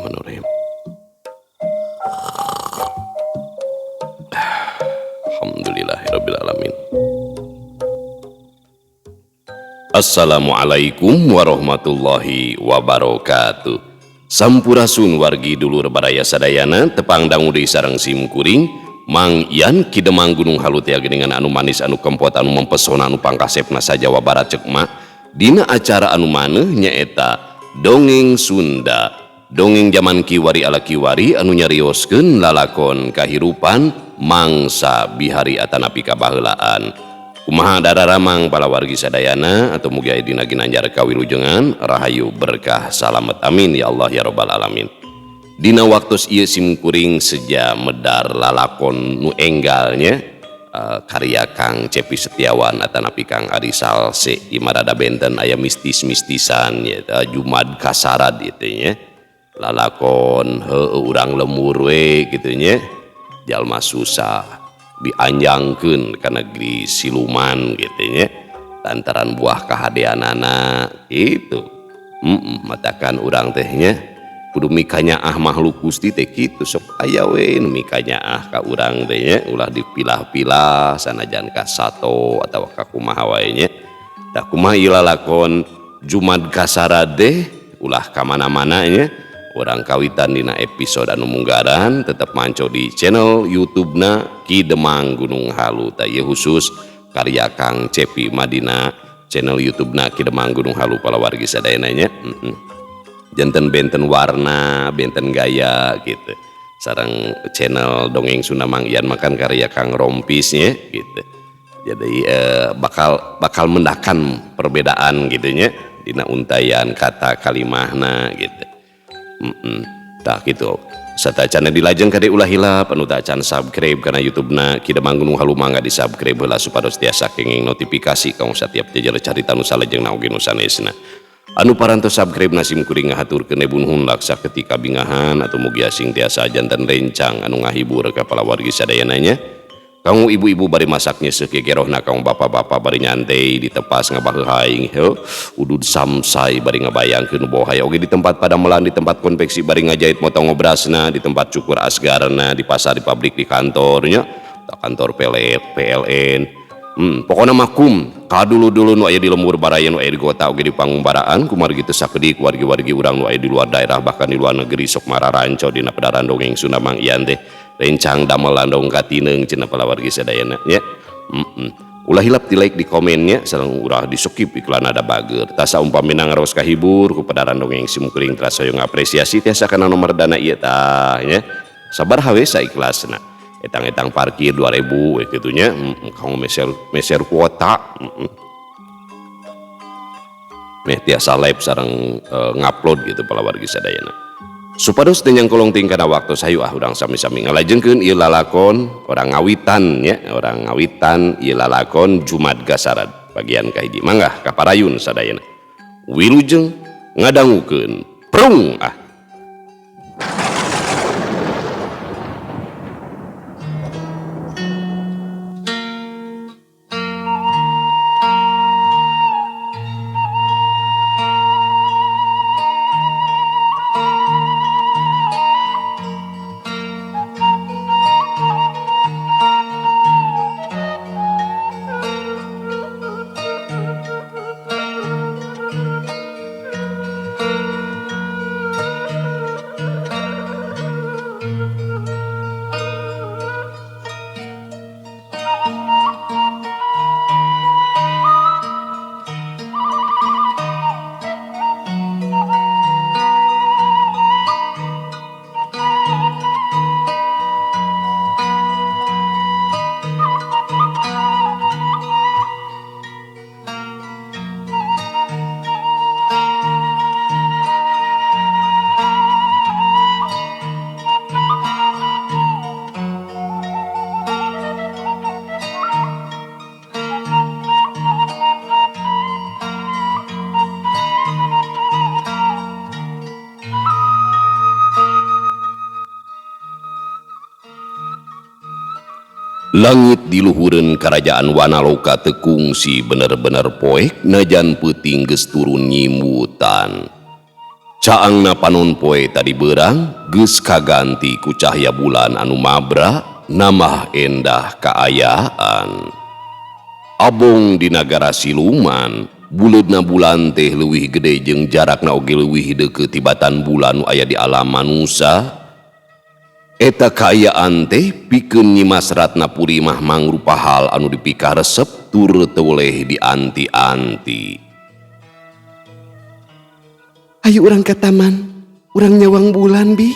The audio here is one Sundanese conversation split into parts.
Bismillahirrahmanirrahim. Alhamdulillahirabbil alamin. Assalamualaikum warahmatullahi wabarakatuh. Sampurasun wargi dulur baraya sadayana tepang dangu deui sareng sim kuring Mang Ian Ki Demang Gunung Halu teh geuningan anu manis anu kempot anu mempesona anu pangkasepna sa Jawa Barat ceuk mak. Dina acara anu maneuh nyaeta Dongeng Sunda. Dongeng zaman kiwari ala kiwari anu nyarioskeun lalakon kahirupan mangsa bihari atanapi kabaheulaan. Kumaha dararamang palawargi sadayana atau mugi aya dina ginanjar kawilujengan rahayu berkah salamet amin ya Allah ya robbal alamin. Dina waktos ieu sim kuring seja medar lalakon nu enggalnya karya Kang Cepi Setiawan atanapi Kang Ari Salse di marada benten aya mistis-mistisan ya Jumad Kasarad ieu nya. Lalakon heueuh urang lemur we kitu nya jalma susah dianjangkeun ka negeri siluman kitu nya lantaran buah kahadeanana kitu. Matakan urang teh nya kudu mikanyaah makhluk Gusti teh kitu sok aya we nu mikanyaah ka urang teh nya ulah dipilah-pilah sanajan ka sato atawa ka kumaha wae nya. Tah kumaha ieu lalakon Jumad Kasarad teh ulah ka mana-mana nya. Urang kawitan dina episode anu munggaran tetep manco di channel YouTube-na Ki Demang Gunung Halu. Tah ieu khusus karya Kang Cepi Madina channel YouTube-na Ki Demang Gunung Halu palawargi sadayana nya. Janten benten warna, benten gaya gitu. Sareng channel Dongeng Sunda Mang Ian makan karya Kang Rompis nya gitu. Jadi bakal mendakan perbedaan gitu nya dina untayan kata kalimahna gitu. Tah gitu. Satacana dilajeng kade ulah hilap anu tacan subscribe kana YouTube-na Ki Demang Gunung Halu mangga di-subscribe heula supados tiasa kenging notifikasi kanggo satiap jejer carita nu salajengna oge nu sanesna. Anu parantos subscribe na sim kuring ngahaturkeun nuhun laksa ketika bingahan atau mugi asing tiasa janten rencang anu ngahibur ka palawargi sadayana nya. Kanggo ibu-ibu bari masaknya sekegerohna kanggo bapak-bapak bari nyantai di tepas ngabaheuhaing heuh udud samsai bari ngabayangkeun bohaya oge di tempat padamelan di tempat konveksi bari ngajahit motong ngobrasna di tempat cukur asgarna di pasar di pabrik di kantornya kantor PLN. Pokona makum kadulu-dulu nu aya di lembur baraya nu aya di kota oge di pangumbaraan kumargi teu sakedik wargi-wargi urang nu aya di luar daerah bahkan di luar negeri sok mararanco dina pedaran dongeng Sunda Mang Ian teh rencang damel landong katineung cenah palawargi sadayana nya. Ulah hilap di like di komennya sareng ulah di skip iklan ada bager. Tah saumpamina ngaros kahibur ku pedaran dongeng sim kuring terasa hoyong apresiasi tiasa kana nomor dana ieu tah nya. Sabar we saikhlasna. Etang-etang parkir 2000 we kitu nya, kanggo meser kuota. Meh tiasa live sareng ngupload gitu palawargi sadayana. Supados teu nyangkolong ting kana waktu sayu ah urang sami-sami ngalajengkeun ieu lalakon orang ngawitan nya, orang ngawitan ieu lalakon Jumad Kasarad bagian kahiji. Mangga kaparayun sadayana. Wilujeng ngadangukeun prung ah. Langit di luhureun karajaan Wanaloka teu kungsi bener-bener poek najan peuting geus turun nyimutan. Caangna panon poe tadi beurang geus kaganti ku cahya bulan anu mabra nambah endah kaayaan. Abong di nagara siluman, buleudna bulan teh leuwih gede jeung jarakna oge leuwih deukeut tibatan bulan nu aya di alam manusa. Eta kaayaan teh pikeun Nyimas Ratnapuri mah mangrupa hal anu dipikaresep tur teu weleh dianti-anti. Ayo urang ka taman, urang nyawang bulan bi.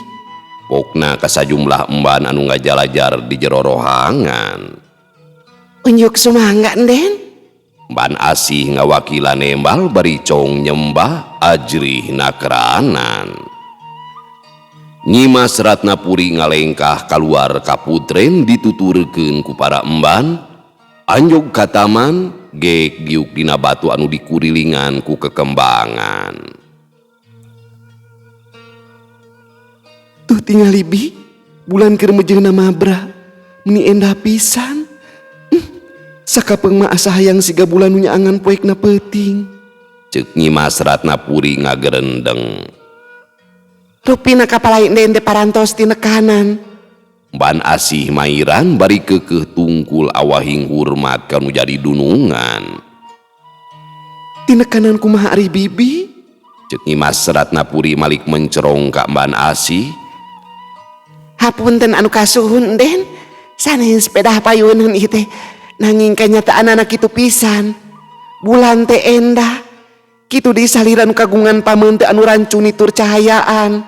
Pokna ka sajumlah emban anu ngajalajar di jero rohangan. Unjuk sumangga Enden. Emban Asih ngawakilan nembal bari cong nyembah ajrih nakranan. Nyimas Ratnapuri ngalengkah kaluar kaputren dituturkeun ku para emban, anjog ka taman geek diuk dina batu anu dikurilingan ku kekembangan. Tuh tingali bi, bulan keur mejeuna mabra, meni endah pisan. Sakapeung mah asa hayang siga bulan nu nyaangan poekna peuting. Ceuk Nyimas Ratnapuri ngagerendeng. Rupina kapalai ende parantos tinekanan. Ban Asih mairan bari keukeuh tungkul awahing hormat ka nu jadi dunungan. Tinekanan kumaha ari bibi? Ceuk Nyimas Ratnapuri malik mencerong ka Ban Asih. Hapunten anu kasuhun Den, sanes pedah payuneun ieu teh. Nanging kanyataanana kitu pisan. Bulan teh endah. Kitu deui saliran kagungan pameun teh anu rancuni tur cahayaan.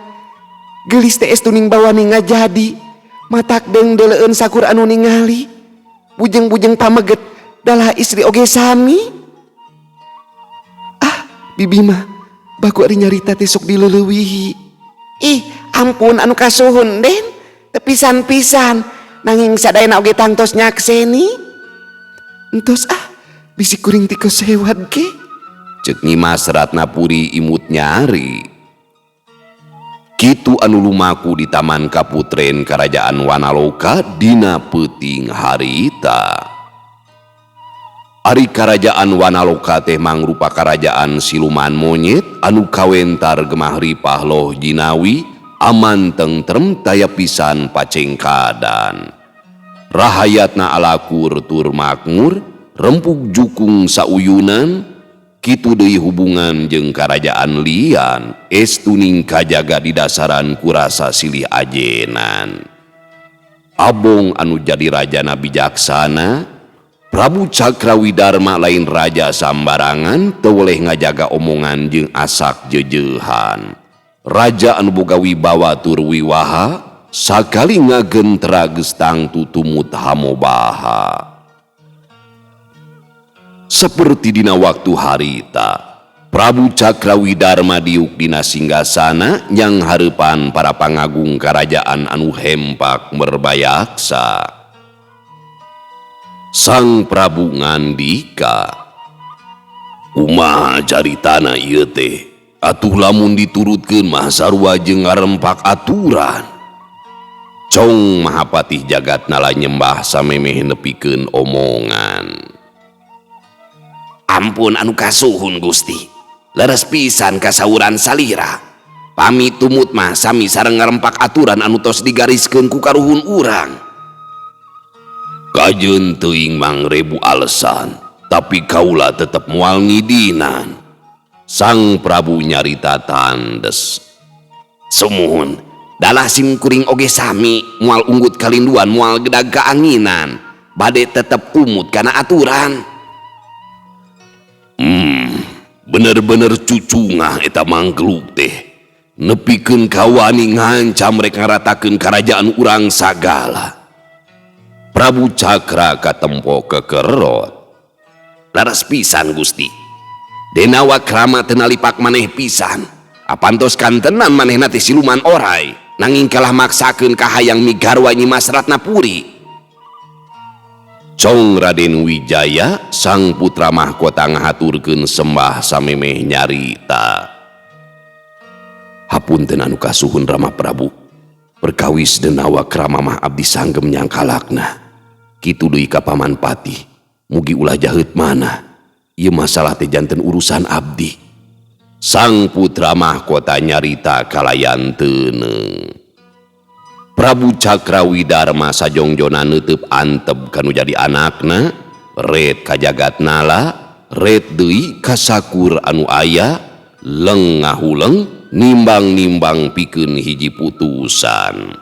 Geulis teh estuning bawani ngajadi. Matak deung-deuleueun sakur anu ningali. Bujeng-bujeng pameget dalah istri oge sami. Ah, bibi mah baku ari nyarita teh sok dileulewihi. Ih, ampun anu kasuhun Den. Teu pisan-pisan nanging sadayana oge tangtos nyakseni. Entos ah, bisi kuring ti kosewad ge. Ceuk Nyimas Ratnapuri imut nyari. Kitu anu lumaku di Taman Kaputren Karajaan Wanaloka dina peuting harita. Ari Karajaan Wanaloka teh mangrupa karajaan siluman monyet anu kawentar gemah ripah loh jinawi aman tentrem taya pisan pacengkadan. Rahayatna alakur tur makmur, rempug jukung sauyunan, kitu deui hubungan jeung karajaan lian, estuning kajaga di dasaran kurasa silih ajenan. Abong anu jadi rajana bijaksana, Prabu Cakrawidarma lain raja sambarangan, teu weleh ngajaga omongan jeung asak jeujeuhan. Raja anu boga wibawa tur wiwaha, sakali ngagentra geus tangtu tumut hamobaha. Seperti dina waktu harita, Prabu Cakrawidarma diuk dina singgasana nyang hareupan para pangagung karajaan anu hempak merbayaksa. Sang Prabu ngandika, kumaha caritana ieu teh? Atuh lamun diturutkeun mah sarua jeung ngarempak aturan. Cong Mahapatih jagat nala nyembah samemeh nepikeun omongan. Ampun anu kasuhun Gusti, leres pisan kasauran salira. Pami tumut mah sami sareng ngarempak aturan anu tos digariskeun ku karuhun urang. Kajeun teuing mangrebu alasan, tapi kaula tetep moal ngidinan. Sang Prabu nyarita tandes. Sumuhun, dalah sim kuring oge sami moal unggut kalinduan moal gedag kaanginan, bade tetep kumut kana aturan. Bener-bener cucungah eta mangkluk teh. Nepikeun kawani ngancam rek ngaratakeun karajaan urang sagala. Prabu Cakra katempo kekerot. Laras pisan Gusti. Denawa krama teu nalipak maneh pisan. Apantos kantenan manehna teh siluman orai. Nanging kalah maksakeun kahayang migarwa Nyimas Ratnapuri. Cong Raden Wijaya sang putra mahkota ngahaturkeun sembah samemeh nyarita. Hapunten anu kasuhun Rama Prabu. Perkawis denawa krama mah abdi sanggem nyangkalakna. Kitu deui ka Paman Patih. Mugi ulah jaheut mana. Ieu masalah teh janten urusan abdi. Sang putra mahkota nyarita kalayan teuneung. Prabu Cakrawidharma sajongjonana neuteub anteb kanu jadi anakna, ret ka Jagatnala, ret deui ka sakur anu aya, leng ngahuleng nimbang-nimbang pikeun hiji putusan.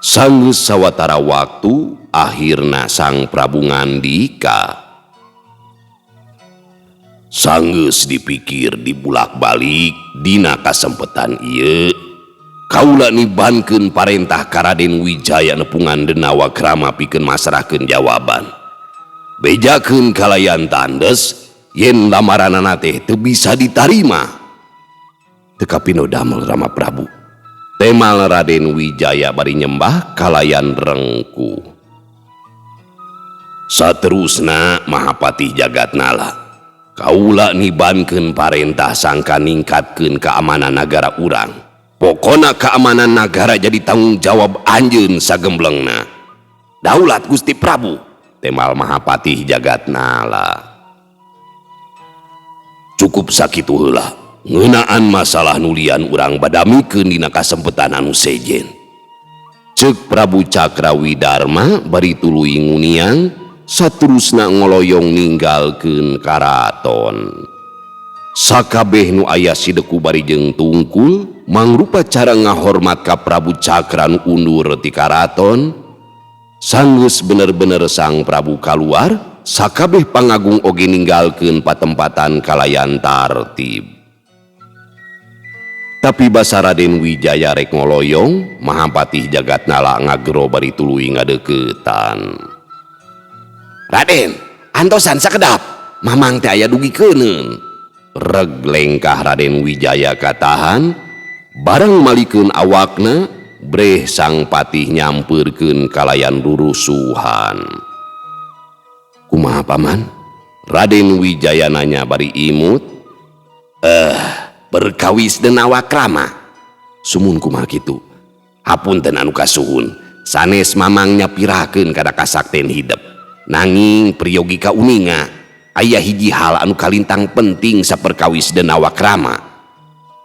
Sanggeus sawatara waktu akhirna Sang Prabu ngandika. Sanggeus dipikir dibulak-balik dina kasempetan ieu kaula nibankeun parentah ka Raden Wijaya nepungan Denawa Krama pikeun masrahkeun jawaban. Bejakeun kalayan tandes yen lamaranana teh teu bisa ditarima. Teu kapino damel Rama Prabu. Temal Raden Wijaya bari nyembah kalayan rengkuh. Saterusna Mahapatih Jagatnala. Kaula nibankeun parentah sangka ningkatkeun keamanan nagara urang. Pokona keamanan nagara jadi tanggung jawab anjeun sagemblengna. Daulat Gusti Prabu, temal Mahapatih Jagatnala. Cukup sakitu heula. Ngeunaan masalah nulian urang badamikeun dina kasempetan anu sejen. Ceuk Prabu Cakrawidharma bari tuluy nguniang saterusna ngoloyong ninggalkeun karaton. Sakabeh nu aya sideku bari jeung tungkul mangrupa cara ngahormat ka Prabu Cakra nu undur ti karaton. Sanggeus bener-bener Sang Prabu kaluar, sakabeh pangagung oge ninggalkeun patempatan kalayan tartib. Tapi basa Raden Wijaya rek ngoloyong, Mahapatih Jagatnala ngagero bari tuluy ngadeuketan. Raden, antosan sakedap, mamang teh aya dugikeuneun. Reg lengkah Raden Wijaya katahan, bareng malikeun awakna, breh sang patih nyampeurkeun kalayan rurusuhan. Kumaha paman? Raden Wijaya nanya bari imut. Berkawis Denawa Krama. Sumun kumaha kitu? Hapunten anu kasuhun, sanes mamang nyapirakeun kada kasakten hidep. Nanging priyogi kauninga, aya hiji hal anu kalintang penting saperkawis Denawa Krama.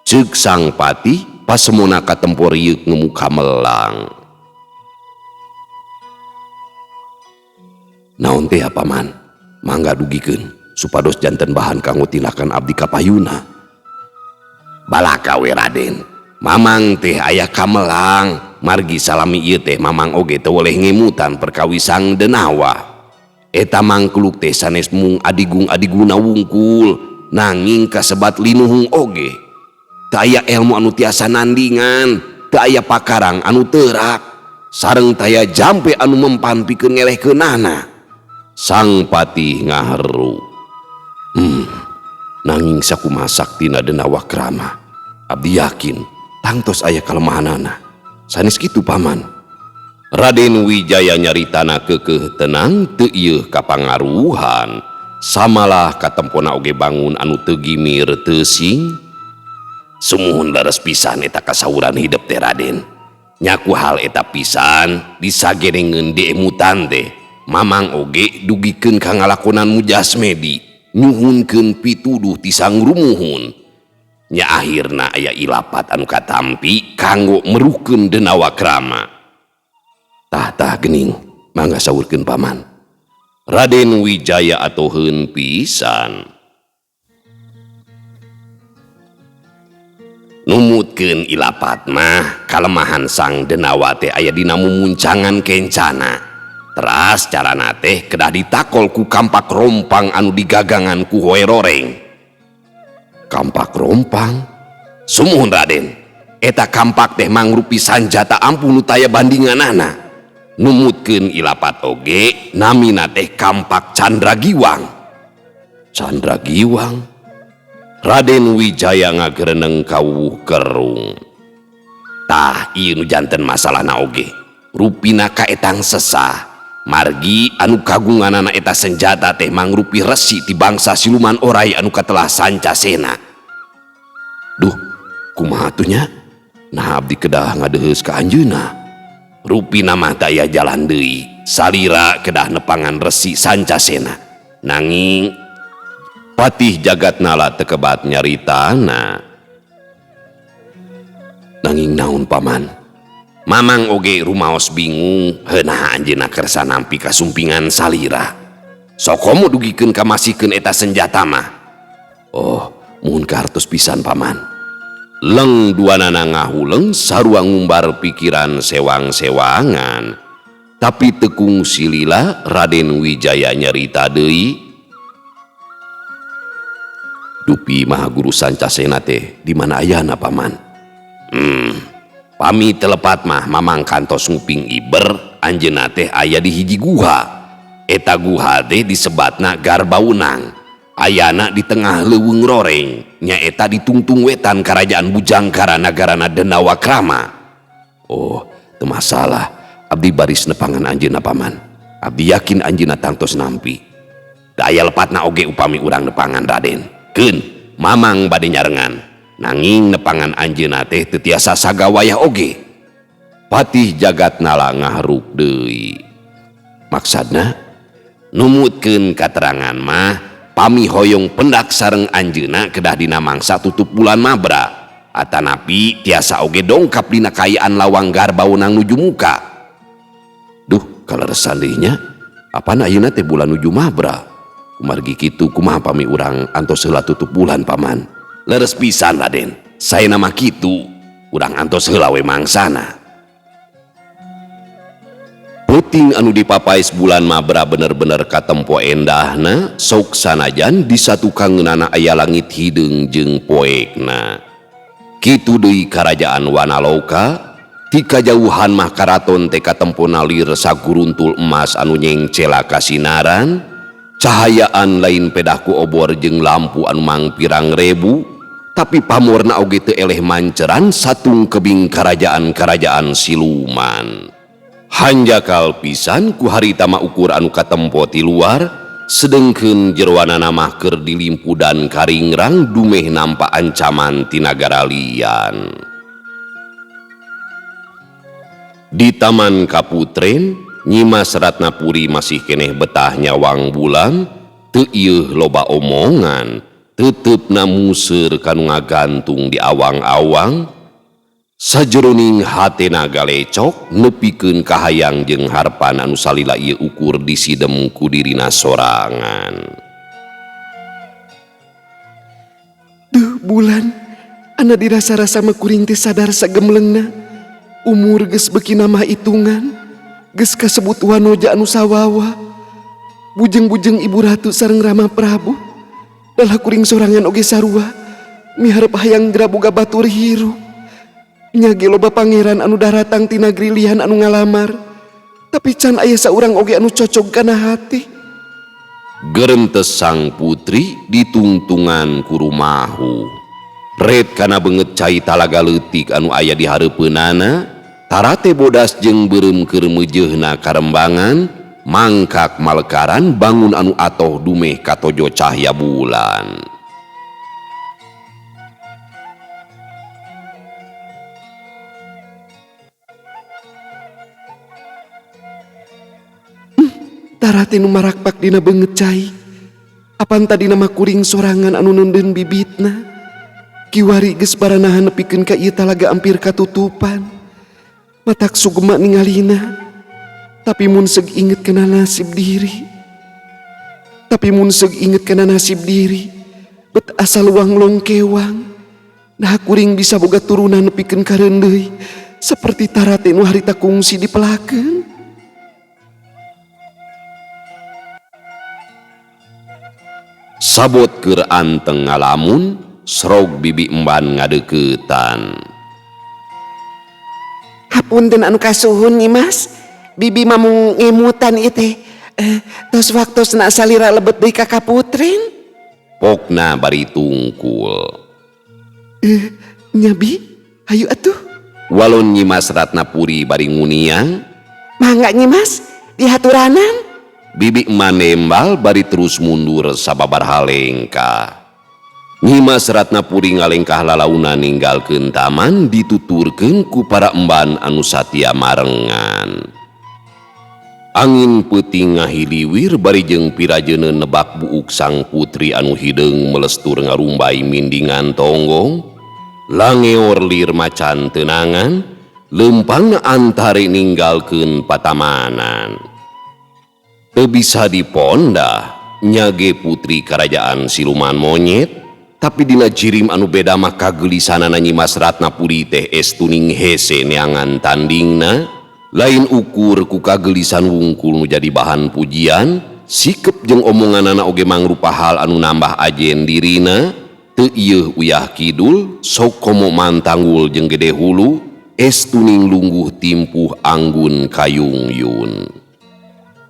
Ceuk sang patih pasemona katempor rieuk ngemuka melang. Naon teh paman? Mangga dugikeun supados janten bahan kanggo tindakan abdi kapayuna. Balaka we Raden, mamang teh aya kamelang, margi salami ieu teh mamang oge teu weleh ngemutan perkawisang Denawa. Eta mangkluk teh sanes mung adigung-adiguna wungkul, nanging kasebat linuhung oge. Teu aya elmu anu tiasa nandingan, teu aya pakarang anu teurak, sareng taya jampe anu mempan pikeun ngelehkeunana. Sang patih ngaheru. Nanging sakumaha saktina Denawa Krama, abdi yakin tangtos aya kalemahanana. Sanes kitu paman. Raden Wijaya nyaritana keukeuh tenang teu ieuh kapangaruhan. Samalah katempona oge bangun anu teu gimir teu sing. Sumuhun leres pisan eta kasawuran hidep teh Raden. Nyaku hal eta pisan disagerengeun diemutan teh. Mamang oge dugikeun ka ngalakonan mujasmedi, nyuhunkeun pituduh ti sang rumuhun. Nya akhirna aya ilapat anu katampi kanggo meruhkeun Denawa Krama. Tah-tah gening, mangga saurkeun paman. Raden Wijaya atoheun pisan. Numutkeun ilapat mah kalemahan sang Denawa teh aya dina mumuncangan kencana. Teras carana teh kedah ditakol ku kampak rompang anu digagangan ku hoe roreng. Kampak rompang? Sumuhun Raden, eta kampak teh mangrupi sanjata ampuh nu taya bandinganana. Numutkeun ilapat oge namina teh kampak Candra Giwang. Candra Giwang? Raden Wijaya ngagereneng kawuh kerung. Tah ieu nu janten masalahna oge. Rupina kaetang sesah. Margi anu kagunganana eta senjata teh mangrupi resi ti bangsa siluman orai anu katelah Sancasena. Duh, kumaha atuh nya? Nah abdi kedah ngadeheus ka anjeunna. Rupina mah taya jalan deui, salira kedah nepangan resi Sancasena. Nanging Patih Jagatnala tekebat nyaritana. Nanging naon paman? Mamang oge rumaos bingung heunah anjeunna kersa nampi kasumpingan salira. Sokomo dugikeun ka masihkeun eta senjata mah. Oh, muhun kartos pisan paman. Leng duanana ngahuleng sarua ngumbar pikiran sewang-sewangan. Tapi tekung silila Raden Wijaya nyarita deui. Dupi Maha Guru Sancasena teh di mana ayana paman? Pami telepat mah mamang kantos nguping iber anjeunna teh aya di hiji guha. Eta guha teh disebatna Garbaunang. Ayana di tengah leuweung roreng, nyaeta di tungtung wetan Karajaan Bujangkara nagarana Denawakrama. Oh, teu masalah. Abdi baris nepangan anjeunna paman. Abdi yakin anjeunna tangtos nampi. Teu aya lepatna oge upami urang nepangan Raden. Keun, mamang bade nyarengan. Nanging nepangan anjeunna teh teu tiasa sagawayah oge. Patih Jagatnala ngahruk deui. Maksadna numutkeun katerangan mah pami hoyong pendak sareng anjeunna kedah dina mangsa tutup bulan mabra. Atanapi tiasa oge dongkap dina kaayaan lawang Garbaunang nuju muka. Duh, kaleresan deui nya. Apana ayeuna teh bulan nuju mabra? Kumargi kitu kumaha pami urang antos heula tutup bulan paman. Leres pisan Raden, saena mah kitu, urang antos heula we mangsana. Peuting anu dipapais bulan mabra bener-bener katempo endahna, sok sanajan di satukangeunana aya langit hideung jeung poekna. Kitu deui karajaan Wanaloka, ti kajauhan mah karaton teh katempo nalir saguruntul emas anu nyengcela kasinaran. Cahayaan lain pedahku obor jeung lampu anu mangpirang rebu, tapi pamorna oge teu eleh manceran satung kebing karajaan-karajaan siluman. Hanjakal pisan ku harita mah ukur anu katempo ti luar, sedengkeun jeroanana mah keur dilimpudan karingrang dumeh nampa ancaman ti nagara lian. Di Taman Kaputren, Nyimas Ratnapuri masih keneh betah nyawang bulan, teu ieuh loba omongan, tetepna museur kanu ngagantung di awang-awang. Sajeroning hatena galecok nepikeun kahayang jeung harpan anu salila ieu ukur disidem ku dirina sorangan. Duh bulan, ana dirasa-rasa mah kuring teh sadar sagemlengna. Umur geus beuki nambah hitungan. Geus kasebut wanoja anu sawawa. Bujeng-bujeng Ibu Ratu sareng Rama Prabu. Dalah kuring sorangan oge sarua. Miharep hayang graboga batur hirup. Nyage loba pangeran anu daratang ti nagri lian anu ngalamar. Tapi can aya saurang oge anu cocok kana hati. Gerentes sang putri ditungtungan ku rumahu. Red kana beungeut cai talaga leutik anu aya di hareupeunana. Tarate bodas jeung beureum keur meujeuhna karembangan, mangkak malekaran bangun anu atoh dumeh katojo cahya bulan. Tarate nu marakpak dina beungeut cai. Apan tadina mah kuring sorangan anu neundeun bibitna. Kiwari geus baranahan nepikeun ka ieu talaga ampir katutupan. Matak sugema ningalina, tapi mun seug inget kana nasib diri. Tapi mun seug inget kana nasib diri, bet asal wang longkewang. Nah kuring bisa boga turunan nepikeun ka reundeuy, seperti tarate nu harita kungsi dipelakeun. Sabot keur anteng ngalamun, srog bibi emban ngadeuketan. Hapunten anu kasuhun Nyimas, bibi mamung ngemutan ieu teh. Tos waktosna salira lebet deui ka kaputren. Pokna bari tungkul. Nya bi, hayu atuh. Walon Nyimas Ratnapuri bari nguniang. Mangga Nyimas, dihaturanan. Bibi manembal bari terus mundur sababar halengkah. Nyimas Ratnapuri ngalengkah lalauna ninggalkeun taman dituturkeun ku para emban anu satia marengan. Angin peuting ngahiliwir bari jeung pirajeuneu nebak buuk sang putri anu hideung melestur ngarumbay mindingan tonggong. Langeor lir macan tenangan, lempangna antari ninggalkeun patamanan. Teu bisa dipondah nyage putri karajaan siluman monyet, tapi dina jirim anu beda mah kagelisanana Nyimas Ratnapuri teh estuning hese neangan tandingna. Lain ukur ku kagelisan wungkul nu jadi bahan pujian, sikep jeung omonganana oge mangrupa hal anu nambah ajen dirina. Teu ieuh uyah kidul, sok komo mantanggul jeung gede hulu, estuning lungguh timpuh anggun kayungyun.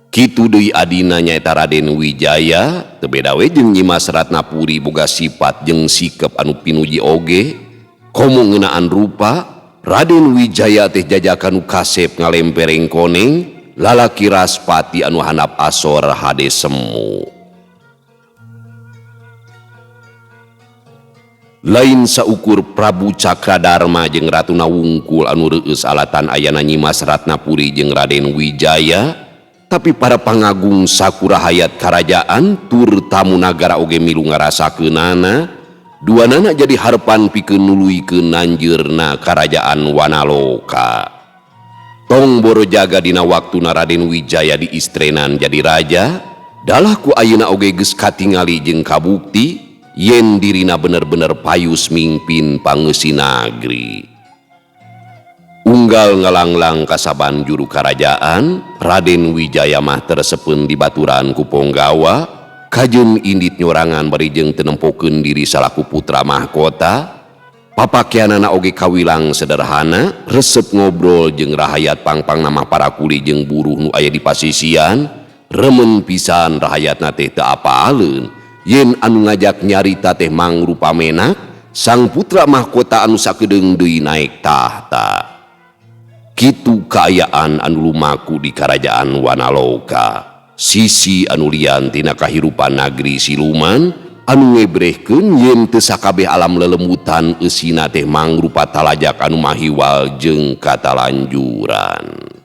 Kitu deui adina nyaeta Raden Wijaya, teu beda we jeung Nyimas Ratnapuri boga sifat jeung sikep anu pinuji oge. Komo ngeunaan rupa, Raden Wijaya teh jajakan nu kasep ngalempereng koneng, lalaki raspati anu handap asor hade semu. Lain saukur Prabu Cakradarma jeung Ratuna Wungkul anu reueus alatan ayana Nyimas Ratnapuri jeung Raden Wijaya, tapi para pangagung sakura hayat karajaan tur tamu nagara oge milu ngarasakeunana. Duanana jadi harpan pikeun nuluykeun nanjeurna karajaan Wanaloka. Tong boro jaga dina waktuna Raden Wijaya diistrenan jadi raja, dalah ku ayeuna oge geus katingali jeung kabukti yen dirina bener-bener payus mingpin pangeusi nagri. Unggal ngalanglang kasaban juru karajaan, Raden Wijaya mah tersepeun di baturan ku ponggawa, kajeun indit nyorangan bari jeung teu nempokeun diri salaku putra mahkota. Papakeanana oge kawilang sederhana, resep ngobrol jeung rahayat pangpang nama para kuli jeung buruh nu aya di pasisian, remen pisan rahayatna teh teu apaleun. Yen anu ngajak nyarita teh mangrupa menak, sang putra mahkota anu sakedeung deui naik tahta. Kitu kaayaan anu lumaku di karajaan Wanaloka. Sisi anu lian tina kahirupan nagri siluman anu ngebrehkeun yen teu sakabeh alam lelembutan eusina teh mangrupa talajak anu mahiwal jeung katalanjuran.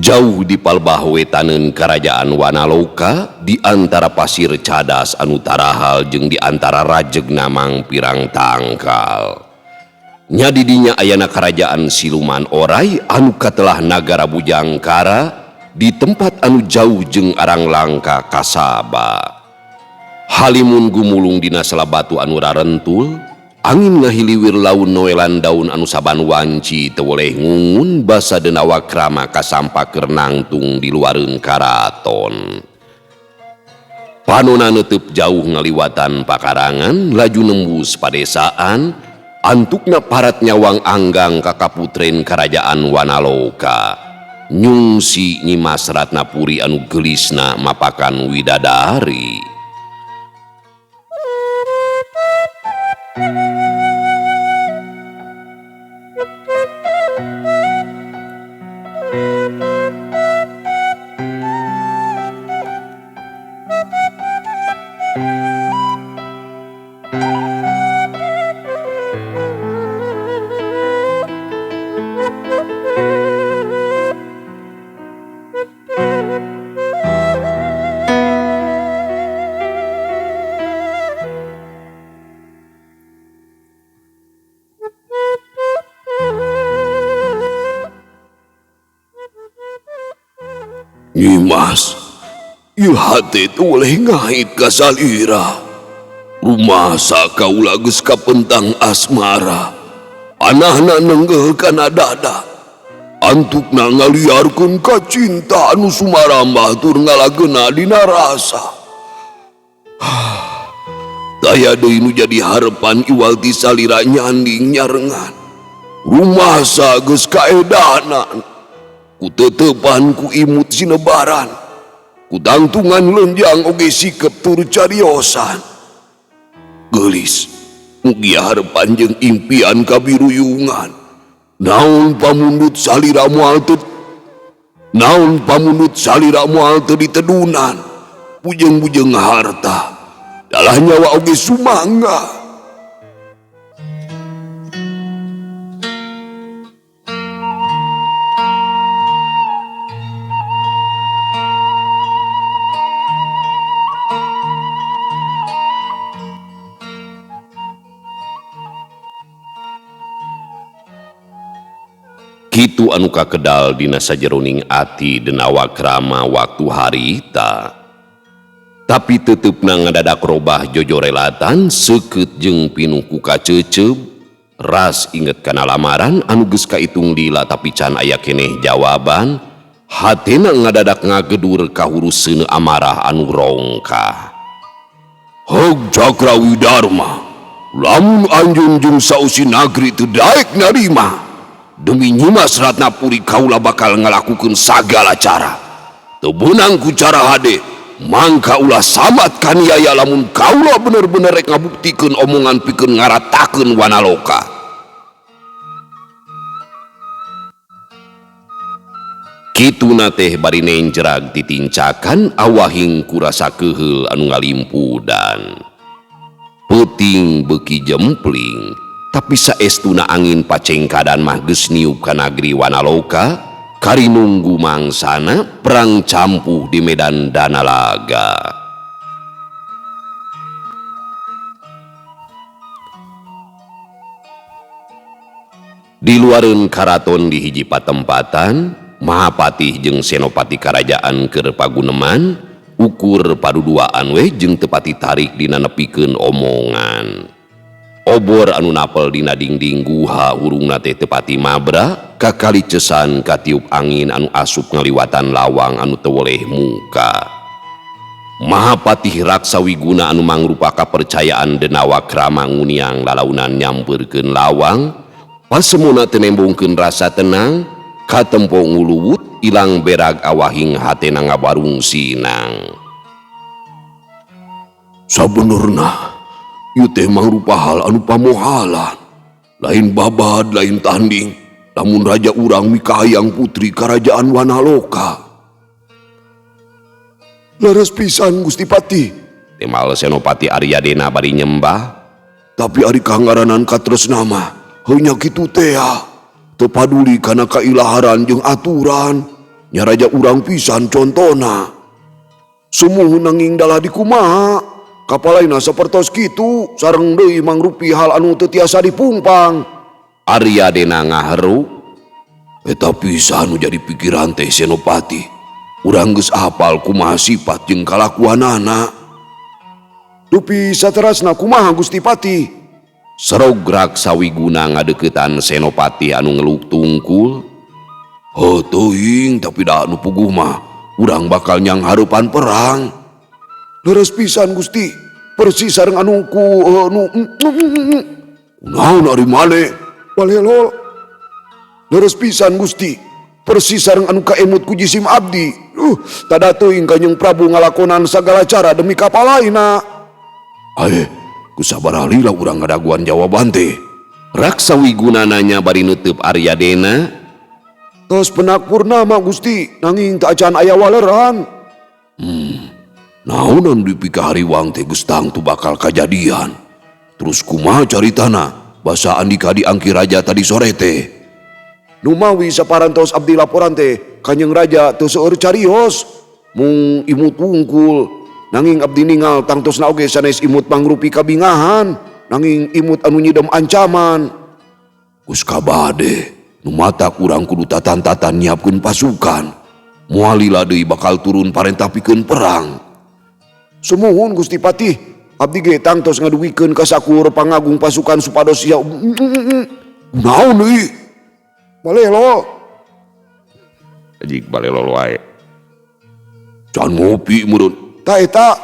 Jauh di palbah wetaneun karajaan Wanaloka, di antara pasir cadas anu tarahal jeung di antara rajegna mangpirang tangkal. Nya didinya ayana karajaan siluman orai anu katelah nagara Bujangkara di tempat anu jauh jeung arang langka kasaba. Halimun gumulung dina selabatu anu rarentul, angin ngahiliwir laun noelan daun anu saban wanci teu weleh ngungun basa denawa krama kasampa keur nangtung di luareun karaton. Panona neuteub jauh ngaliwatan pakarangan laju nembus padesaan, antukna parat nyawang anggang ka kaputren karajaan Wanaloka. Nyungsi Nyimas Ratnapuri anu geulisna mapakan widadari. Nyimas, ieu hate teu boleh ngait ka salira. Rumasa kaula geus kapentang asmara. Anahna nenggeuh kana dada. Antukna ngaliarkeun ka cinta anu sumarambah tur ngalagena dina rasa. Daya deui nu jadi harepan iwal ti salira nyanding nyarengan. Rumasa geus kaedanan. Ku teteupan ku imut sinebaran. Ku tangtungan lenjang oge sikep tur cariosan. Geulis, mugia harepan jeung impian kabiruyungan. Naon pamundut salira moal teu Naon pamundut salira moal teu ditedunan. Bujeng-bujeng harta. Dalah nyawa oge sumangga. Kitu anu kakedal dina sajeroning ati Denawa Krama waktu harita. Tapi tetepna ngadadak robah jojorelatan seukeut jeung pinuh ku kaceuceub, ras inget kana lamaran anu geus kaitung lila tapi can aya keneh jawaban, hatena ngadadak ngagedur kahurus seuneu amarah anu rongkah. Hog Cakra Widarma, lamun anjeun jeung sausi nagri teu daek narima. Demi Nyimas Ratnapuri kaula bakal ngalakukeun sagala cara. Teu beunang ku cara hade, mangka ulah samat kaniaya lamun kaula bener-bener rek ngabuktikeun omongan pikeun ngaratakeun Wanaloka. Kituna teh bari nenjrag titincakan awahing kurasa keuheul anu ngalimpudan. Peuting beuki jempling. Tapi saestuna angin pacengkadan mah geus niup ka nagri Wanaloka, kari nunggu mangsana perang campuh di medan Danalaga. Di luareun karaton di hiji patempatan, Mahapatih jeung Senopati Karajaan keur paguneman, ukur paduduaan we jeung teu pati tarik dina nepikeun omongan. Obor anu napel dina dingding guha hurungna teh teu pati mabra, kakali cesan katiup angin anu asup ngaliwatan lawang anu teu weleh muka. Mahapatih Raksa Wiguna anu mangrupa kapercayaan Denawa Krama nguniang lalaunan nyampeurkeun lawang, pasemuna teu nembongkeun rasa tenang, katempo nguluwut ilang berag awahing hatena ngabarung sinang. Sabenerna ieu teh mangrupa hal anu pamohalan, lain babad lain tanding, lamun raja urang mikahayang putri karajaan Wanaloka. Leres pisan Gusti Pati, temal Senopati Aryadena bari nyembah. Tapi ari kangaranan katresna mah heuh nya kitu teh teu paduli kana kailaharan jeung aturan, nya raja urang pisan contona. Sumuhun nanging dalah dikumaha? Kapalaina sapertos kitu sareng deui mangrupi hal anu teu tiasa dipungpang. Aryadena ngaheru, eta pisan nu jadi pikiran teh Senopati. Urang geus apal kumaha sifat jeung kalakuanana. Dupi saterasna kumaha Gusti Pati? Serog Raksa Wiguna ngadeuketan Senopati anu ngeluk tungkul. Heuh teuing tapi da nu puguh mah urang bakal nyang hareupan perang. Leres pisan Gusti, persis sareng anu ku nu naon ari mane? Walelol. Leres pisan Gusti, persis sareng anu kaemut ku jisim abdi. Tada teuing Kanjeng Prabu ngalakonan sagala cara demi kapalaina. Aeh, ku sabaraha lila urang ngadaguan jawaban teh. Raksa Wiguna nanya bari neuteub Aryadena. Tos penak purnama Gusti, nanging teu acan aya waleran. Naon anu dipikahariwang teh geus tangtu bakal kajadian. Terus kumaha caritana basa andika diangki raja tadi sore teh? Numawi saparantos abdi laporan teh Kanjeng Raja teu seueur carios, mung imut wungkul. Nanging abdi ningal tangtosna oge sanes imut mangrupi kabingahan, nanging imut anu nyidem ancaman. Geus kabade, nu matak urang kudu tatan-tatan nyiapkeun pasukan. Moal lila deui bakal turun parentah pikeun perang. Sumuhun Gusti Patih, abdi ge tangtos ngadugikeun ka sakur pangagung pasukan supados sia. Naon deui? Balelo. Jik balelo wae. Can ngopi meureun. Ta eta.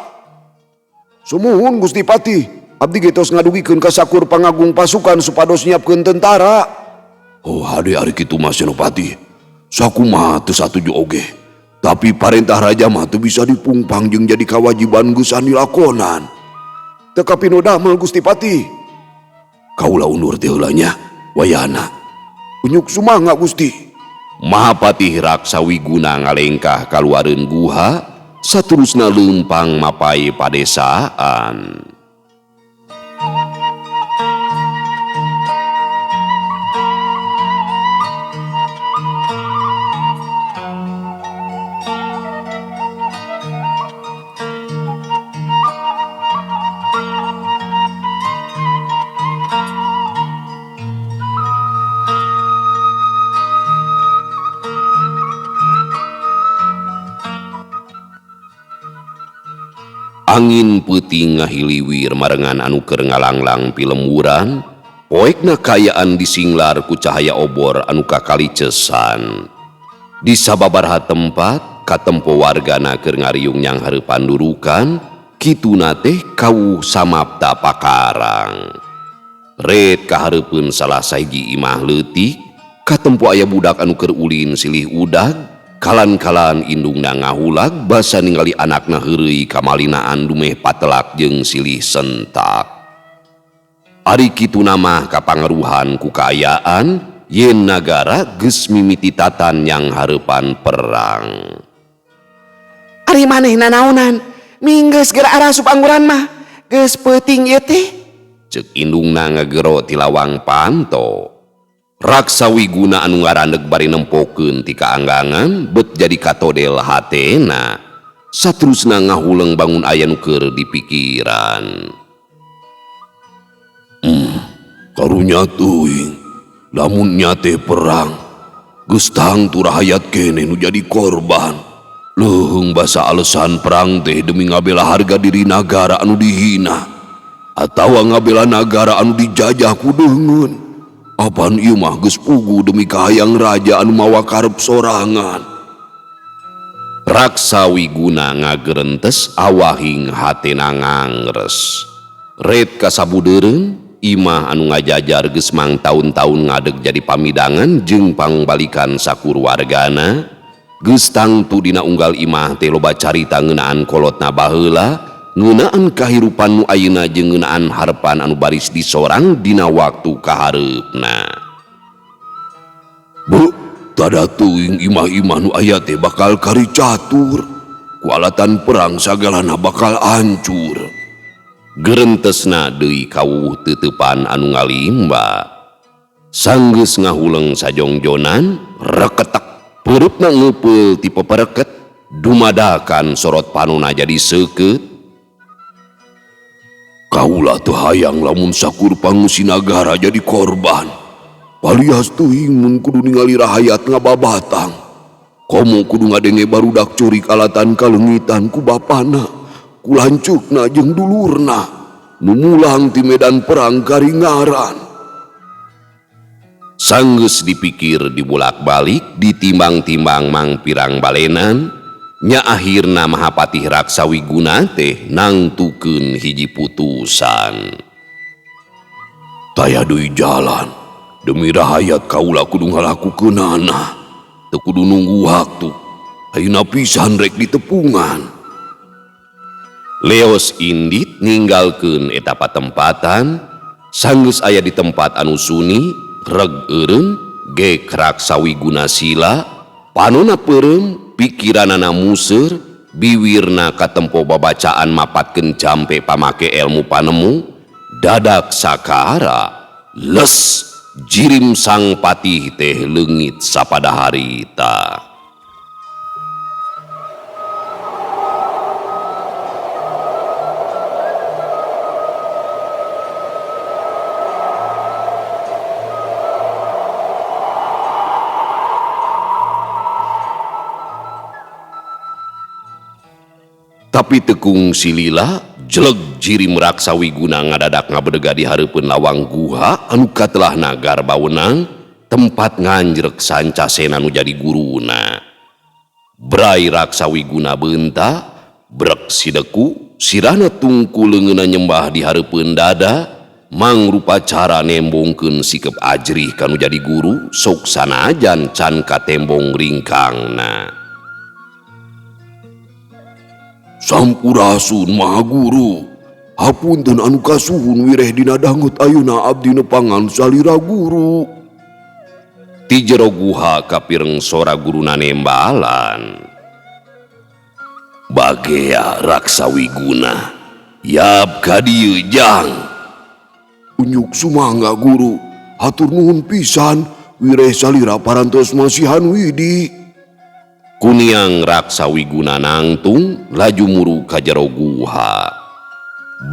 Sumuhun Gusti Patih, abdi ge tos ngadugikeun ka sakur pangagung pasukan supados nyiapkeun tentara. Oh hade ari kitu mah Senopati. Sakumaha teu satuju oge. Tapi parentah raja mah teu bisa dipungpang jeung jadi kawajiban geusan dilakonan. Teu kapino damel Gusti Patih. Kaula undur teh heula nya, wayahna. Unyuk sumangga Gusti. Mahapatih Raksa Wiguna ngalengkah kaluareun guha, saterusna leumpang mapai padesaan. Angin peuting ngahiliwir marengan anu keur ngalanglang pilemburan, poekna kaayaan disinglar ku cahaya obor anu kakalicesan. Di sababaraha tempat, katempo wargana keur ngariung nyang hareupan durukan, kituna teh kawuh samapta pakarang. Ret kahareupeun salah sahiji imah leutik, katempo aya budak anu keur ulin silih udag, kalan-kalan indungna ngahulag basa ningali anakna heureuy kamalinaan dumeh patelak jeung silih sentak. Ari kituna mah kapangaruhan ku kaayaan yen nagara geus mimiti tatan yang hareupan perang. Ari maneh nanaonan? Minggeus geura arasup angguran mah, geus peuting ieu teh. Ceuk indungna ngagero ti lawang panto. Raksa Wiguna anu ngarandeg bari nempokeun ti kaanggangan bet jadi katodel hatena. Saterusna ngahuleng bangun aya nu keur dipikiran. Karunya teuing, lamun nya teh perang, geus tangtu rahayat keneh nu jadi korban. Leuheung basa alesan perang teh demi ngabela harga diri nagara anu dihina atawa ngabela nagara anu dijajah ku deungeun. Apan ieu mah geus pugu demi kahayang raja anu mawa karep sorangan. Raksa Wiguna ngagerentes awahing hatena ngangres. Ret kasabudeureun imah anu ngajajar geus mang taun-taun ngadeg jadi pamidangan jeung pangbalikan sakur wargana. Geus tangtu dina unggal imah teh loba carita ngeunaan kolotna baheula, ngeunaan kahirupan nu ayeuna jeung ngeunaan harepan anu baris disorang dina waktu kahareupna. Bu, tada teuing imah-imah nu aya teh bakal karicatur. Ku alatan perang sagalana bakal hancur. Gerentesna deui kawuh teuteupan anu ngalimba. Sanggeus ngahuleng sajongjonan, reketek pereupna ngeupeul ti pepereket, dumadakan sorot panona jadi seukeut. Kaula teu hayang lamun sakur pangusi nagara jadi korban. Palias teuing mun kudu ningali rahayat ngababatang. Komo kudu ngadenge barudak curik alatan kaleungitan ku bapana, ku lanceukna jeung dulurna, nu mulang ti medan perang karingaran. Sanggeus dipikir dibulak-balik, ditimbang-timbang mang pirang balenan, nya akhirna Mahapatih Raksa Wiguna teh nangtukeun hiji putusan. Taya deui jalan, demi rahayat kaula kudu ngalakukeunana. Teu kudu nunggu waktu, ayeuna pisan rek ditepungan. Leos indit ninggalkeun eta patempatan, sanggeus aya di tempat anu suni, reg eureun, gek Raksa Wiguna sila, panona peureum, pikiranana museur, biwirna katempo babacaan mapatkeun jampe pamake ilmu panemu, dadak sakara, les jirim sang patih teh leungit sapada harita. Tapi tekung silila jeleg jirim Raksa Wiguna ngadadak ngabedega di hareupeun lawang guha anu katelahna garbawenang tempat nganjrek Sancasena nu jadi guruna. Brai Raksa Wiguna beunta, brek sideku, sirahna tungku leungeunna nyembah di hareupeun dada, mangrupa cara nembongkeun sikep ajrih kanu jadi guru sok sanajan can katembong ringkangna. Sampurasun Maha Guru, hapunten anu kasuhun wireh dina danget ayeuna abdi nepangan salira guru. Ti jero guha kapireng sora guruna nembalan. Bagea Raksa Wiguna, yap ka dieu jang. Unyuk sumangga guru, hatur nuhun pisan wireh salira parantos masihan widi. Kuniang Raksa Wiguna nangtung laju muru ka jero guha.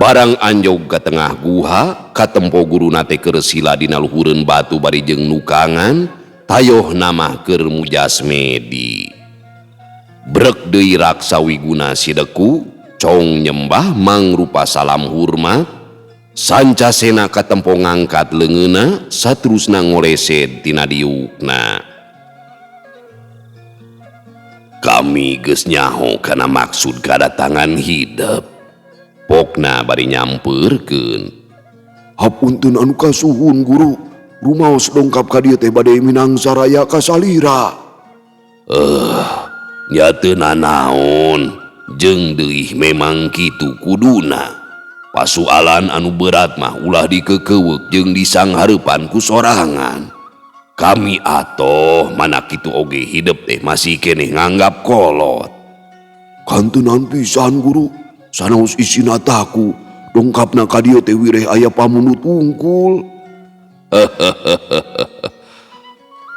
Barang anjog ka tengah guha, katempo guruna teh keur sila dina luhureun batu bari jeung nukangan, tayoh namah keur mujasmedi. Brek deui Raksa Wiguna sideku, cong nyembah mangrupa salam hormat. Sancasena katempo ngangkat leungeunna, saterusna ngolesed tina diukna. Kami geus nyaho kana maksud kadatangan hidep. Pokna bari nyampeurkeun. Hapunten anu kasuhun guru, rumaos dongkap ka dieu teh bade minang saraya ka salira. Nya teu nanaon, jeung deui memang kitu kuduna. Pasualan anu berat mah ulah dikekeuweuk jeung disanghareupan ku sorangan. Kami atoh mana kitu oge hidep teh masih keneh nganggap kolot. Kantenan pisan guru, sanaos isina taku, dongkapna ka dieu teh wireh aya pamunut wungkul.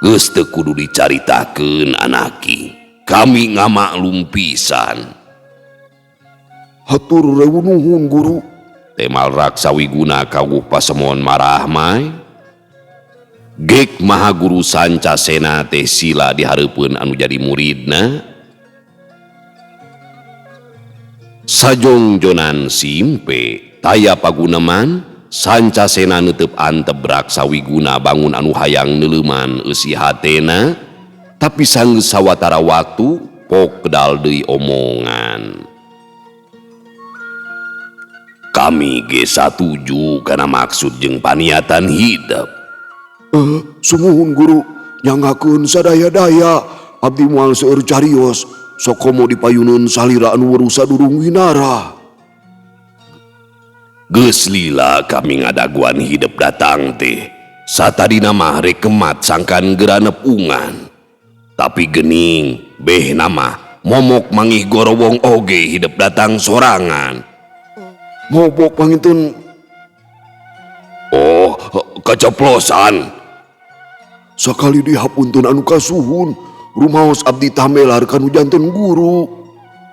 Geus teu kudu dicaritakeun anaki, kami ngamaklum pisan. Hatur rewu nuhun guru. Temal Raksa Wiguna kawuh pasemon marahmai. Gek Maha Guru Sancasena teh sila di hareupeun anu jadi muridna. Sajongjonan simpe taya paguneman Sancasena neuteup antep Raksa Wiguna bangun anu hayang neuleuman eusi hatena, tapi sanggeus sawatara waktu pok kedal deui omongan. Kami ge satuju kana maksud jeung paniatan hidep. Sumuhun guru, nyangakeun sadaya-daya abdi moal seueur carios, sok komo dipayunun salira anu weruh sadurung winara. Geus lila kami ngadaguan hidep datang teh. Satadina mah rek kemat sangkan geuranepungan. Tapi gening beh nama momok mangih gorowong oge hidep datang sorangan. Mobok pangintun. Oh, keceplosan. Sakali dihapunten anu kasuhun, rumaos abdi tamelar kanu janten guru.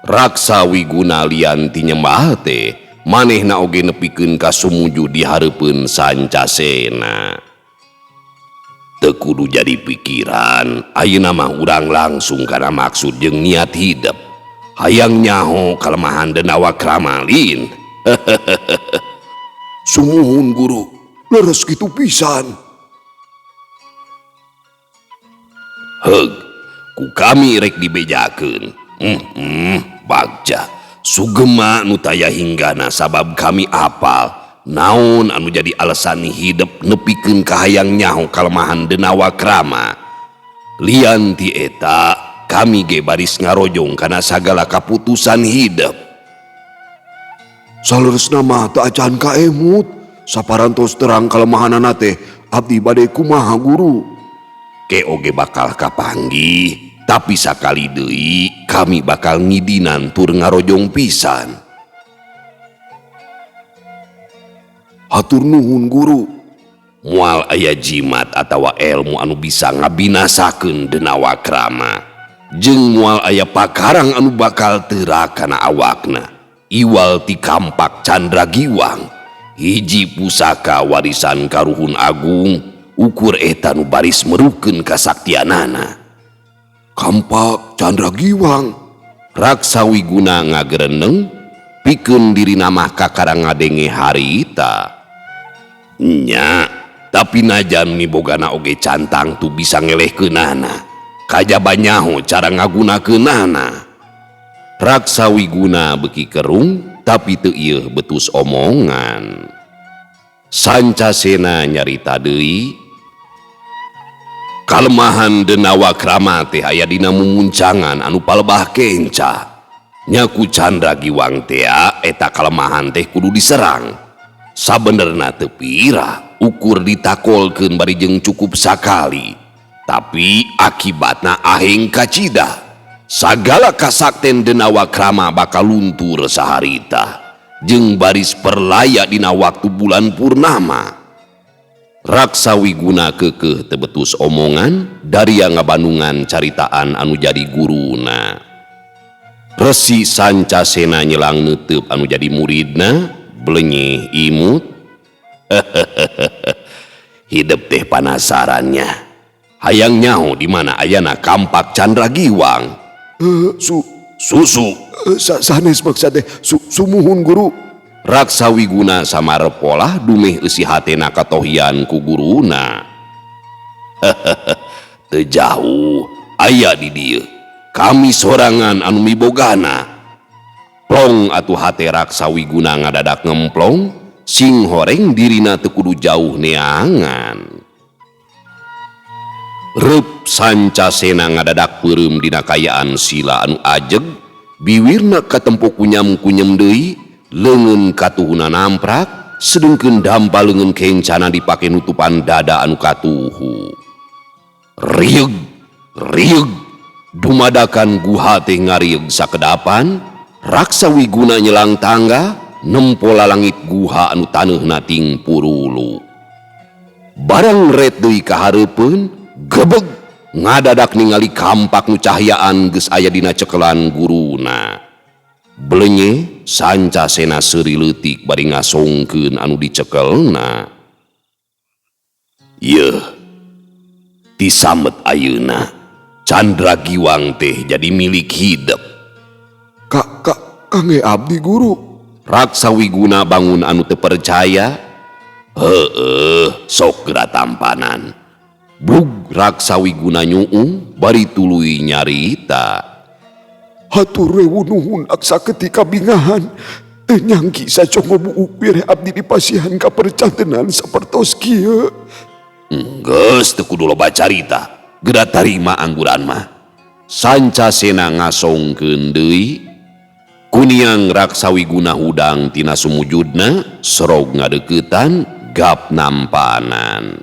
Raksa Wiguna lian ti nyembah teh, manehna oge nepikeun ka sumuju di hareupeun Sancasena. Teu kudu jadi pikiran, ayeuna mah urang langsung kana maksud jeung niat hidep. Hayang nyaho kalemahan Denawa Kramalin. Sumuhun guru, leres kitu pisan. Heug, ku kami rek dibejakeun. Bagja, sugema nu taya hinggana sabab kami apal naon anu jadi alasan hidep nepikeun ka hayang nyaho kalemahan Denawa Krama. Lian ti eta, kami ge baris ngarojong kana sagala kaputusan hidep. Saleresna mah teu acan kaemut, saparantos terang kalemahanana teh abdi bade kumaha guru. Ke oge bakal kapanggih, tapi sakali deui kami bakal ngidinan tur ngarojong pisan. Hatur nuhun guru. Moal aya jimat atawa elmu anu bisa ngabinasakeun Denawa Krama. Jeung moal aya pakarang anu bakal teurak kana awakna. Iwal ti kampak Candra Giwang, hiji pusaka warisan karuhun agung, ukur eta nu baris merukeun kasaktianana. Kampak Candra Giwang, Raksa Wiguna ngagereneng pikeun dirina mah kakara ngadenge harita. Nya, tapi najan mibogana oge cantang tu bisa ngelehkeunana. Kajaba nyaho cara ngagunakeunana. Raksa Wiguna beuki kerung tapi teu ieuh betus omongan. Sancasena nyarita deui kalemahan Denawa Krama teh aya dina mumuncangan anu palebah kenca. Nya ku Candra Giwang tea eta kalemahan teh kudu diserang. Sabenerna teu pira ukur ditakolkeun bari jeung cukup sakali. Tapi akibatna aheng kacida. Sagala kasakten Denawa Krama bakal luntur saharita. Jeung baris perlaya dina waktu bulan purnama. Raksa Wiguna keukeuh teu betus omongan daria ngabandungan caritaan anu jadi guruna. Resi Sancasena nyelang neuteub anu jadi muridna blenyeh imut. Hidep teh panasarannya. Hayang nyaho di mana ayana kampak Candra Giwang. Susu. Sanes maksa teh sumuhun guru. Raksa Wiguna samarpolah dumeh eusi hatena katohian ku guruna. Teu jauh aya di dieu. Kami sorangan anu mibogana. Plong atuh hate Raksa Wiguna ngadadak ngemplong, sing horeng dirina teu kudu jauh neangan. Reup Sancasena ngadadak peureum dina kayaan sila anu ajeg, biwirna katempo kunyam-kunyem deui, leungeun katuhuna namprak, sedengkeun dampa leungeun kencana dipake nutupan dada anu katuhu. Rieug, rieug, dumadakan guha teh ngarieug sakedapan, Raksa Wiguna nyelang tangga, nempo lalangit guha anu taneuhna ting purulu. Barang ret deui ka hareupeun, gebeg ngadadak ningali kampak nu cahyaan geus aya dina cekelan guruna. Blenye Sancasena seuri leutik bari ngasongkeun anu dicekelna. Yeuh, tisamet ayeuna Candra Giwang teh jadi milik hidep. Kangge abdi guru. Raksa Wiguna bangun anu teu percaya. Heueuh, sok geura tampanan. Blug Raksa Wiguna nyuung bari tuluy nyarita. Hatur rewu nuhun aksa ketika bingahan. Teu nyangki sacongo buuk bireh abdi dipasihan kapercantenan sapertos kieu. Geus teu kudu loba carita. Geura tarima angguran mah. Sancasena ngasongkeun deui. Kuniang Raksa Wiguna hudang tina sumujudna serog ngadeuketan gap nampanan.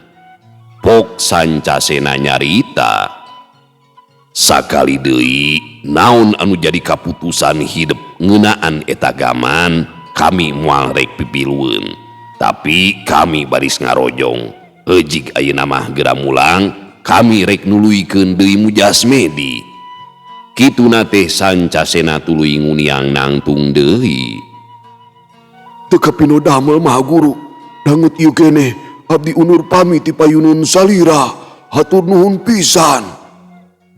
Pok Sancasena nyarita. Sakali deui naon anu jadi kaputusan hidep ngeunaan eta gaman kami moal rek pipilueun. Tapi kami baris ngarojong. Heujig ayeuna mah geura mulang, kami rek nuluykeun deui Mujasmedi. Kituna teh Sancasena tuluy nguniang nangtung deui. Teu kapino damel maha guru, dangut ieu keneh abdi unur pamit ti payunun salira, hatur nuhun pisan.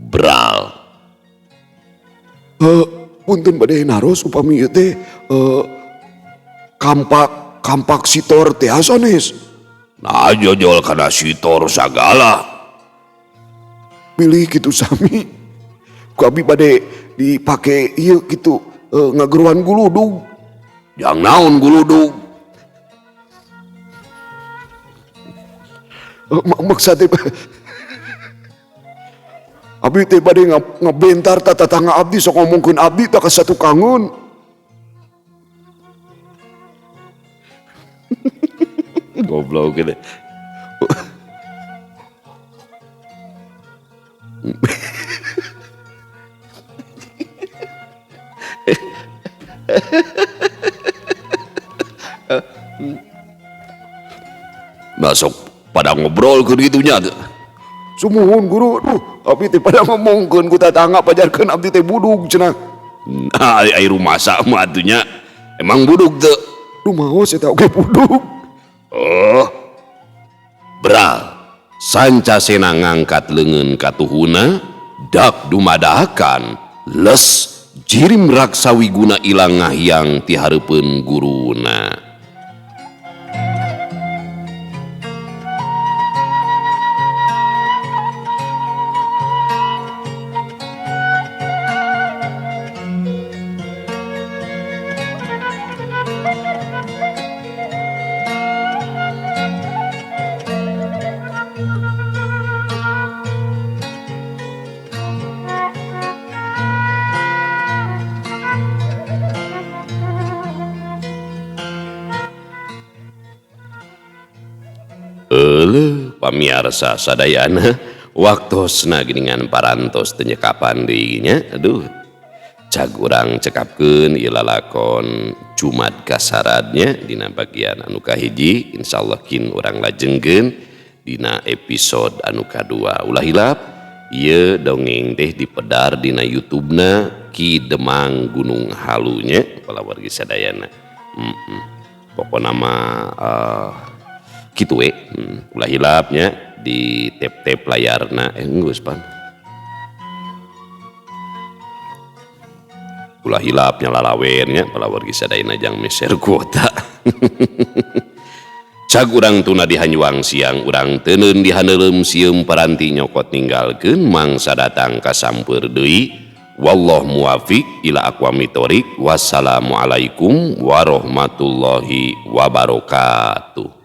Bral. Punten bade naros upami ieu teh kampak sitor teh sanes. Nah jojol kana sitor sagala. Pilih kitu sami. Ku abi bade dipake ieu kitu ngageruan guludug. Jang naon guludug? Maksa teh abi teh bade ngabentar ta tatangga abdi sok ngomongkeun abdi ta ka satukangeun. Goblok gitu. Masuk pada ngobrol ke gitunya. Sumuhun guru, aduh, abdi teh pada ngomongkeun ku tatangga pajarkeun abdi teh budug cenah. Nah, ai rumasa mah atunya emang budug teu. Rumaos eta oge budug. Oh. Bral. Sancasena ngangkat leungeun katuhuna, dak dumadakan, les Jirim Raksa Wiguna ilang ngahiang ti hareupeun guruna. Euleuh pamiarsa sadayana waktosna geuningan parantos teu nyekapan deui nya. Aduh, cag urang cekapkeun ieu lalakon Jumad Kasaradnya dina bagian anu kahiji. Insyaallah kin urang lajengkeun dina episode anu kadua. Ulah hilap ieu dongeng teh dipedar dina YouTube-na Ki Demang Gunung Halunya palawargi sadayana. Pokona mah kitu we. Ulah hilapnya di tap-tap layarna geus pan. Ulah hilapnya lalawennya palawargi sadayana jang meser kuota. Cag urang tuna di hanyuang siang urang teuneun di haneuleum sieum paranti nyokot ninggalkeun mangsa datang kasampeur deui. Wallahu muwafiq ila aqwamit thoriq. Wassalamualaikum warahmatullahi wabarakatuh.